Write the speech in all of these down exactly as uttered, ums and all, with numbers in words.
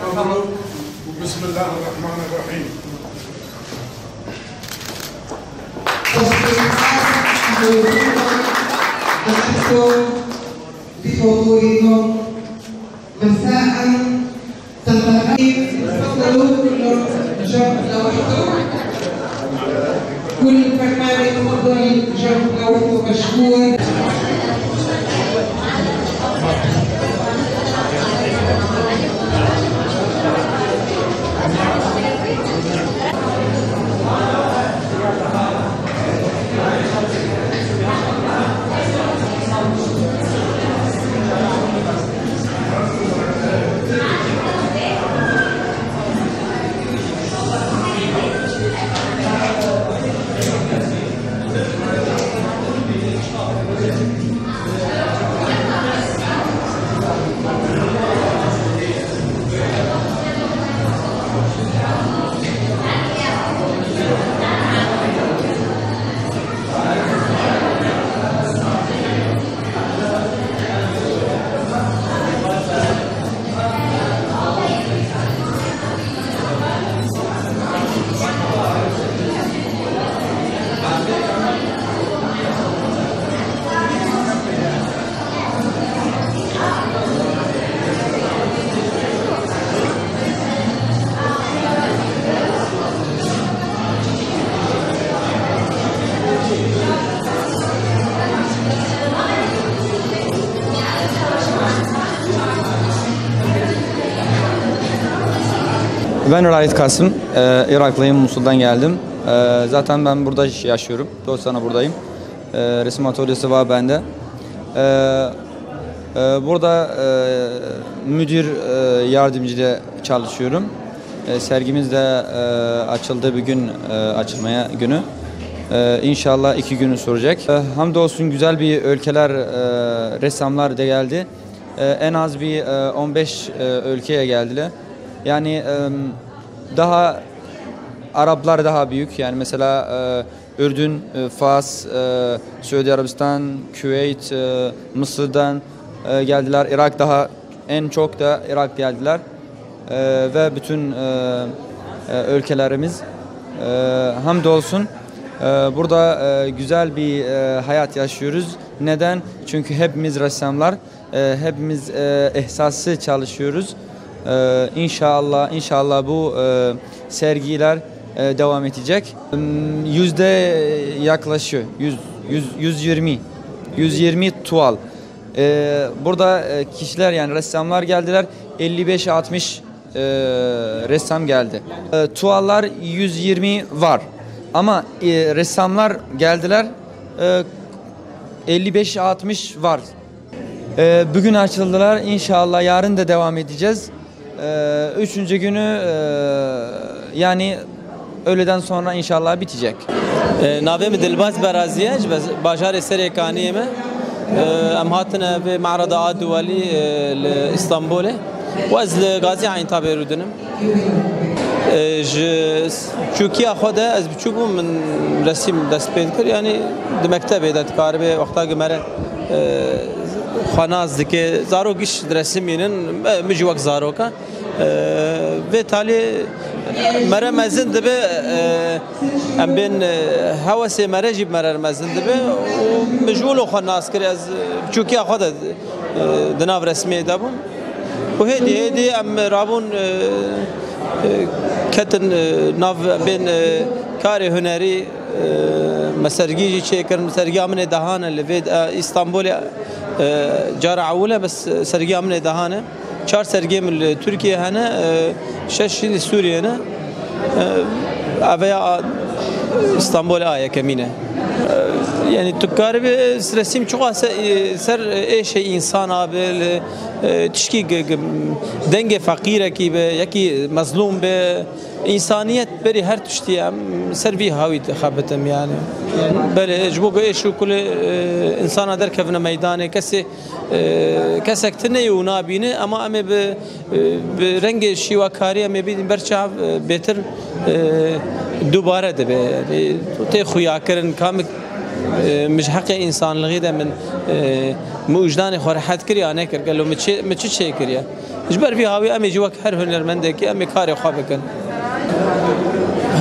بسم الله الرحمن الرحيم. بحضوركم مساء تنتهي. تفضلوا كلهم جنب لوحده. كل فنان يتفضل جنب لوحده، مشكور. Ben Raif Kasım, e, Iraklıyım, Musul'dan geldim. E, zaten ben burada yaşıyorum, dört sene buradayım. E, resim atölyesi var bende. E, e, burada e, müdür e, yardımcıda çalışıyorum. E, sergimiz de e, açıldı bugün, e, açılmaya günü. E, inşallah iki günü sürecek. E, hamdolsun güzel bir ülkeler e, ressamlar da geldi. E, en az bir e, on beş e, ülkeye geldiler. Yani e, daha Araplar daha büyük. Yani mesela e, Ürdün, e, Fas, e, Suudi Arabistan, Küveyt, e, Mısır'dan e, geldiler. Irak daha en çok da Irak geldiler. E, ve bütün e, e, ülkelerimiz e, hamdolsun e, burada e, güzel bir e, hayat yaşıyoruz. Neden? Çünkü hepimiz ressamlar. E, hepimiz e, ihsaslı çalışıyoruz. E, inşallah, inşallah bu e, sergiler e, devam edecek. Hmm, yüzde yaklaşıyor. Yüz, yüz, yüz yirmi. Yüz yirmi tuval. E, burada e, kişiler, yani ressamlar geldiler. Elli beş altmış e, ressam geldi. E, tuvallar yüz yirmi var. Ama e, ressamlar geldiler. E, elli beş altmış var. Ee, bugün açıldılar. İnşallah yarın da devam edeceğiz. Ee, üçüncü günü, e, yani öğleden sonra inşallah bitecek. Ee, navê min Dilbaz Berazî ye, ji baz-, bajarê Serê Kaniyê me. Ee, em hatine vê me'reda a duwelî, e, li Îstanbulê. Û ez li Gazî Eyntabê rûdinim. E, ji çûkiya xwe de ez biçûk bûm, min resîm dest pê dikir. Yanî di mektebê de dikaribê wexta ku mere, e, xwe nas dike. Zarok giş diresimînin, e, min jî wek zaroka. E, vê talê mere mezin dibe, e, em bên, e, hewesê mere jî bi mere mezin dibe. Û min ji wilo xwe nas kir, ez, e, bi çûkiya xwe de e, di nav resmê de bûn. Û hêdî hêdî em rabûn, e, e, ketin, e, nav, em bên, e, karê hunerî, e, me sergî jî çêkirin. Sergiya min ê dehane li vê, e, Îstanbulê, e, cara ewil e, bes sergiya min ê dehane. Çar sergê min li Tirkiyê hene, e, şeş jî li Sûriyê ne. E, eveya a, Îstanbulê a yekemîn e. E, yanî tu karibê resîm çiqas e, ser êşê însan a be, li, e, tişkî gi-, gi-, dengê feqîrekî be, yekî mezlûm be, însaniyet berî her tiştî em ser vî hawî dixebitim yanî. Belê, ji bo ku êş û kulê, e, însana derkevine meydanê, kesê, e, kesek tune ye û nabîne, ema em ê bi, e, bi rengê şîwekarî em ê bînin ber çav, e, bêtir, e, dubare dibe. Yanî tê xuyakirin, kamik E, min ji heqê însanlixî de min, e, min wijdanê xwe rehet kiriya nekir. Gelo min çi, min çi çêkiriye? Ji ber vî hawî em ê jî wek her hunermendekî em ê karê xwe bikin.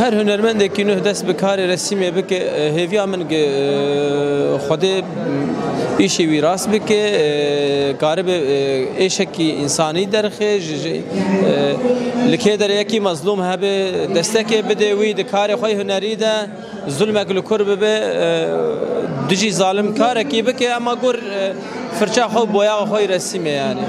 Her hunermendekî nuh dest bi karê resîmê bike, e, hêviya min gi, e, Xwedê îşê wî rast bike, e, karibe, e, êşekî însanî derxe, ji, ji, e, li kê derê yekî mezlûm hebe, destekê bide wî di karê xwe hunerî de, zulmek li kur bibe, e, dijî zalim karekî bike, ema gur, e, firça xwe, boyaxa xwe resîmê yani.